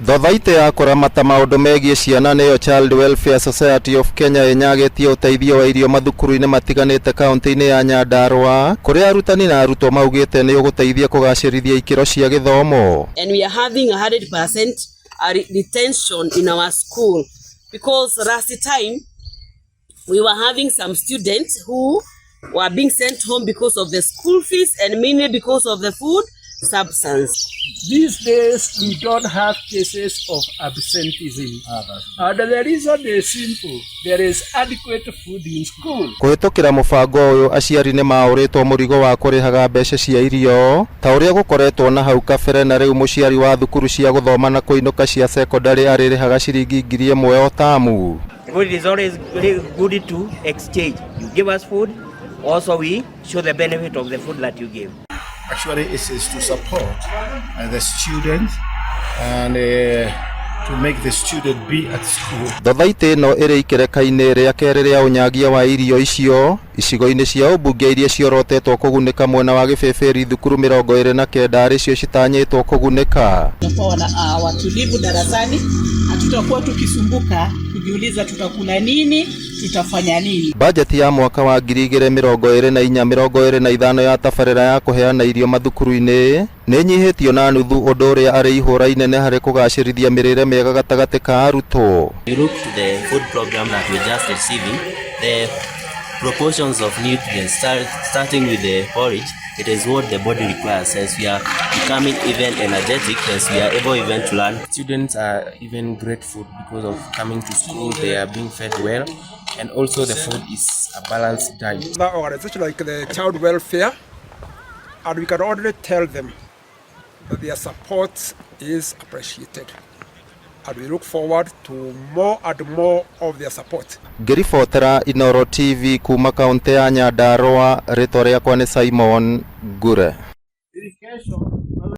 Thothaitĩ ya kũramata maũndũ megiĩ ciana nĩyo Child Welfare Society of Kenya ĩnyagĩtie ũteithio wa irio mathukuru-inĩ matiganĩte kaunti-inĩ ya Nyandarua kũrĩa arutani na arutwo maugĩte nĩ ũgũteithia kũgacĩrithia ikĩro cia gĩthomo. And we are having 100% retention in our school because last time we were having some students who were being sent home because of the school fees and mainly because of the food substance. These days we don't have cases of absenteeism. And the reason is simple. There is adequate food in school. Kũhĩtũkĩra mũbango ũyũ aciari nĩ maũrĩtwo mũrigo wa kũrĩhaga mbeca cia irio ta ũrĩa gũkoretwo na hau kabere na rĩu mũciari wa thukuru cia gũthoma na kũinũka cia cekondarĩ arĩrĩhaga ciringi 1000 o tamu. Food is always very good to exchange. You give us food, also we show the benefit of the food that you give. Actually, it is to support the student and to make the student be at school. Thothaitĩ ĩno ĩrĩ ikereka-inĩ rĩa kerĩ rĩa ũnyagia wa irio icio icigo-inĩ cia ũmbunge iria ciorotetwo kũgunĩka mwena wa Gĩbĩbĩri thukuru 29 arĩ cio citanyĩtwo kũgunĩka. Tutakuwa watulivu darasani, hatutakuwa tukisumbuka kujiuliza tutakula nini, tutafanya nini. Bajeti ya mwaka wa 2024-2025 ya tabarĩra ya kũheana irio mathukuru-inĩ nĩ ĩnyihĩtio na nuthu ũndũ ũrĩa arĩ ihũra inene harĩ kũgacĩrithia mĩrĩre mĩega gatagatĩ ka arutwo. We look to the food program that we're just receiving, the proportions of nutrients, starting with the porridge, it is what the body requires as we are becoming even energetic, as we are able even to learn. Students are even grateful because of coming to school, they are being fed well, and also the food is a balanced diet. Other organizations like the Child Welfare, and we can only tell them that their support is appreciated. And we look forward to more and more of their support. Ngĩribotera Inooro TV kuma kaũntĩ ya Nyandarua, rĩtwa rĩakwa nĩ Simon Ngure. Irrigation.